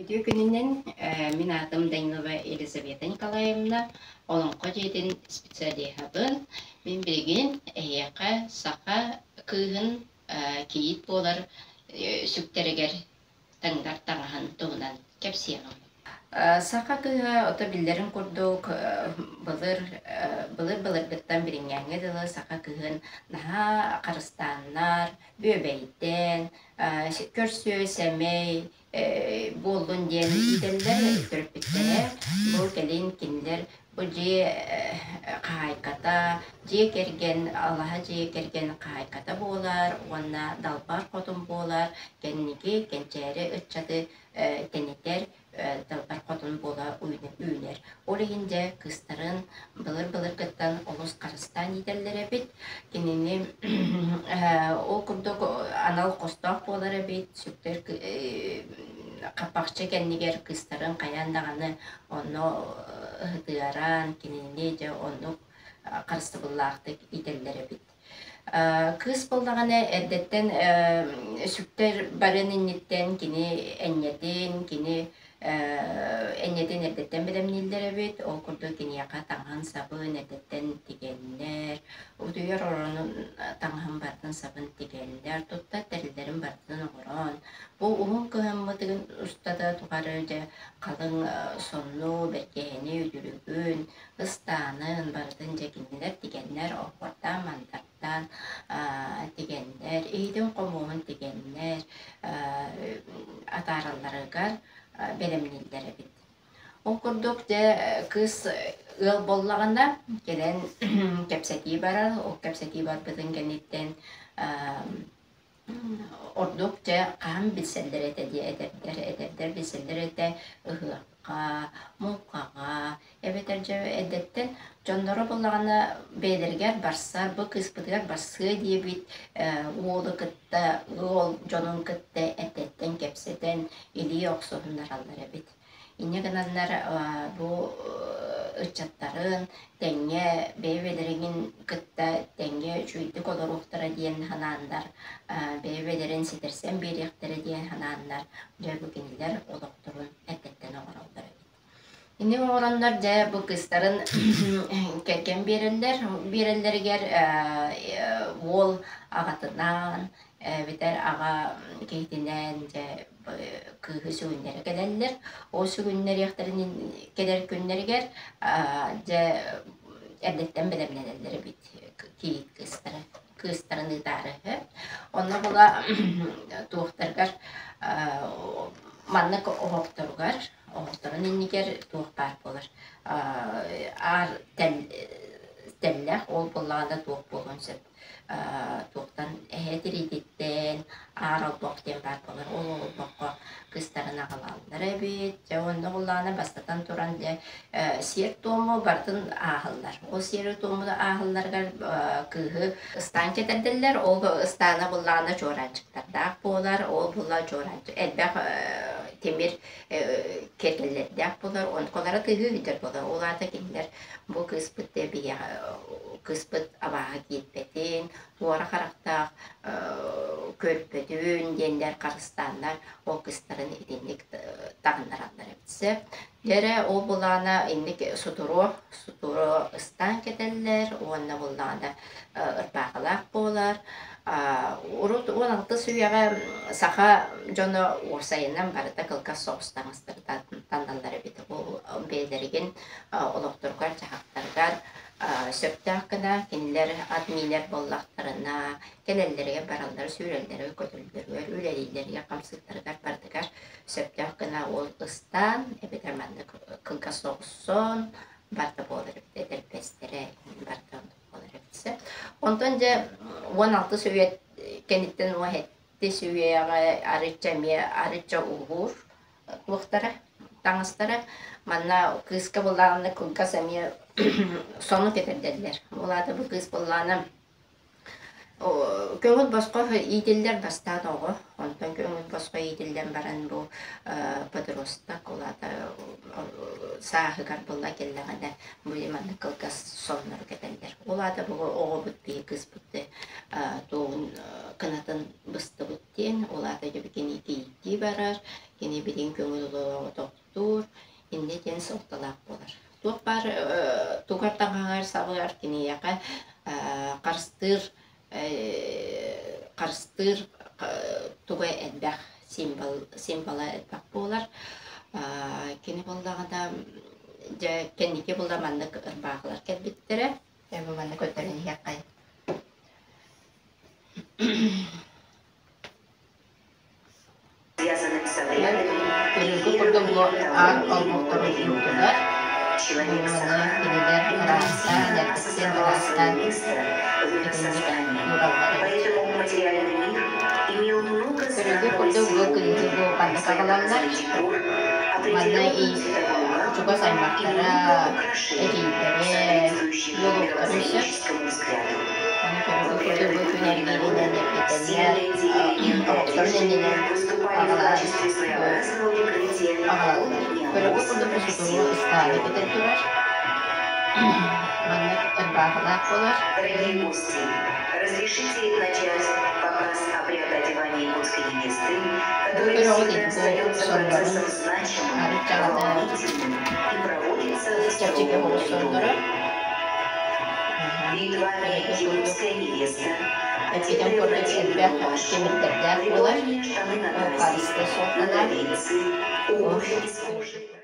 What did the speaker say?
Үтүө күнүнэн, мин аатым Данилова Елизавета Николаевна, Олоҥхо дьиэтин специалиһабын. Мин билигин эһиэхэ саха кыыһын кийиит буолар сүктэригэр таҥнар таҥаһын туһунан кэпсиэҕим. Саха кыыһа ото биллэрин курдук былыр былыр-былыргыттан билиҥҥээҥҥэ дылы саха кыыһын наһаа харыстааннар, бүөбэйдээн, көрсүө сэмэй буоллун диэн иитэллэр төрөппүттэрэ. Бу кэлин кинилэр бу дьиэ хаһаайката, дьиэ кэргэн, алаһа дьиэ кэргэн хаһаайката буолар уонна далбар хотун буолар, кэнники кэнчээри ыччаты тэнитэр далбар хотун буола үүнэр. Ол иһин дьэ кыыстарын былыр-былыргыттан олус харыстаан иитэллэр эбит. Кинини ол курдук анал хостоох буолар эбит, сүктэр хаппахчы кэннигэр кыыстарын хайаан даҕаны онно ыһытыаран, кинини дьэ оннук харыстабыллаахтык иитэллэр эбит. Кыыс буоллаҕына эрдэттэн сүктэр барыан инниттэн кини энньэтин, кини энньэтин эрдэттэн бэлэмнииллэр эбит. Ол курдук киниэхэ таҥаһын-сабын эрдэттэн тигэннэр, утуйар оронун таҥаһын барытын сабын тигэннэр, туттар тэриллэрин барытын оҥорон, бу уһун кыһыммытын устата тухары дьэ халыҥ сонну, бэргэһэни, үтүлүгүн, ыстаанын барытын дьэ кинилэр тигэннэр, оһуордаан-мандартаан тигэннэр, иһитин-хомуоһун тигэннэр атааралларыгар бэлэмнииллэр эбит. Ол курдук дьэ кыыс ыал буоллаҕына кэлэн кэпсэтии барар, ол кэпсэтии барбытын кэнниттэн Ордук дьэ хаһан билсэллэр этэ диэ эдэрдэр, эдэрдэр билсэллэр этэ ыһыахха, муҥхаҕа эбэтэр дьэ эрдэттэн дьонноро буоллаҕына бэйэлэригэр барсар, бу кыыспытыгар барсыа диэбит уолу кытта, уол дьонун кытта эрдэттэн кэпсэтэн илии охсуһуннараллар эбит. Инньэ гынаннар бу ыччаттарын тэҥҥэ бэйэ-бэйэлэрин кытта тэҥҥэ үчүгэйдик олоруохтара диэн санааннар, бэйэ-бэйэлэрин ситэрсэн биэриэхтэрэ диэн санааннар, дьэ бу кинилэр олохторун эрдэттэн оҥороллор эбит. Инник оҥороннор дьэ бу кыыстарын кэргэн биэрэллэр. Биэрэллэригэр уол аҕатынаан эбэтэр аҕа киһитинээн дьэ кыыһы сүгүннэрэ кэлэллэр. Ол сүгүннэриэхтэрин кэлэр күннэригэр дьэ эрдэттэн бэлэмнэнэллэр эбит кийиит кыыстара кыыстарын ыытаары. Онно була туохтарыгар маннык оһохторугар оһохторун иннигэр туох баар буолар аар тэллэх ол буоллаҕына туох буолуон сөп туохтан эһэ тириититтэн аар олбох диэн баар буолар. Ол олбоххо кыыстарын аҕалаллар эбит. Дьэ уонна буоллаҕына бастатан туран дьэ сиэр-туому барытын ааһаллар. Ол сиэри-туому ааһалларыгар кыыһы ыстаан кэтэрдэллэр. Ол ыстаана буоллаҕына чуораанчыктардаах буолар. Ол буолла чуораанчык элбэх тимир киэргэллэрдээх буолар. Онколоро тыаһыы сылдьар буолар. Ол аата кинилэр бу кыыспыт биһиэхэ кыыспыт абааһы киирбэтин, туора харахтаах көрбөтүн диэннэр харыстааннар ол кыыстарын итинник таҥнараллар эбит сөп. Дьэ ол былаана инник сутуруо, сутуруо ыстаан кэтэллэр уонна буллаҕына ырбаахылаах буолар. Урут 16 үйэҕэ саха дьоно уопсайынан барыта кылгас соҕус таҥастары таҥналлар эбит. Ол бэйэлэригин олохторугар-дьаһахтарыгар сөптөөх гына кинилэр ат миинэр буоллахтарына кэлэллэригэр бараллар, сүүрэллэригэр, көтөллөрүгэр, үлэлииллэригэр, хамсыылларыгар барытыгар сөптөөх гына ол ыстаан эбэтэр маннык кылгас соҕус сон барыта буолар эбит, этэрбэстэрэ барыта оннук буолар эбит сөп. Онтон дьэ 16 үйэ кэнниттэн 17 үйэҕэ арыычча эмиэ арыычча уһуур туохтара, таҥастара. Манна кыыска былаанна кылгас эмиэ сону кэтэрдэллэр. Ол аата бу кыыс былаана Көҥүл босхо иитиллэр бастаан оҕо, онтон көҥүл босхо иитиллэн баран бу подросток, ол аата сааһыгар буолла кэллэҕинэ бу маннык кылгас соннору кэтэллэр. Ол аата бу оҕобут биһи кыыспыт туоҕун кынатын быстыбыт диэн, ол аата кини кийииттии барар, кини билигин көҥүл олоҕу тохтуур, инньэ диэн суолталаах буолар. Туох баар тугар таҥаһыгар сабыгар киниэхэ харыстыыр харыстыыр туга элбэх символ символа элбэх буолар. Кини буоллаҕына дьэ кэнники була маннык ырбаахылар кэлбиттэрэ. Дьэ бу манна көрдөрөн иһиэххэ. Көрөргө курдук бу аан олбохтору уурдулар. Уонна кинилэр ыраастаан, эрдэттэн ыраастаан итинник уураллар эбит. Көрөргө курдук бу кыыһы бу ханнык аҕалаллар. Манна чугас аймахтара, эдьиийдэрэ, уолуктара сөп. Ону көрөргө курдук бу күн эргииринэн эргитэллэр, оһохторун иннинэн аҕалан аҕалаллар. Көрөргө курдук бу сутуруо ыстааны кэтэн турар. Маннык ырбаахылаах буолар. Дорогие гости, разрешите начать показ обряда одевания якутской невесты, Бу который көрөҕүт всегда ити бу остается соннорун процессом значимым, арыт чаҕата волнительным и проводится в чэпчэки строгом оҕус сонноро. ритуале. Перед вами Көрөргө курдук якутская невеста, эппитим одетая в курдук нательную элбэх рубашку, тимирдэрдээх буолар. ритуальные штаны на Ол тазик, харыстыыр суолталаах. ноговицы, Ол обувь из кожи.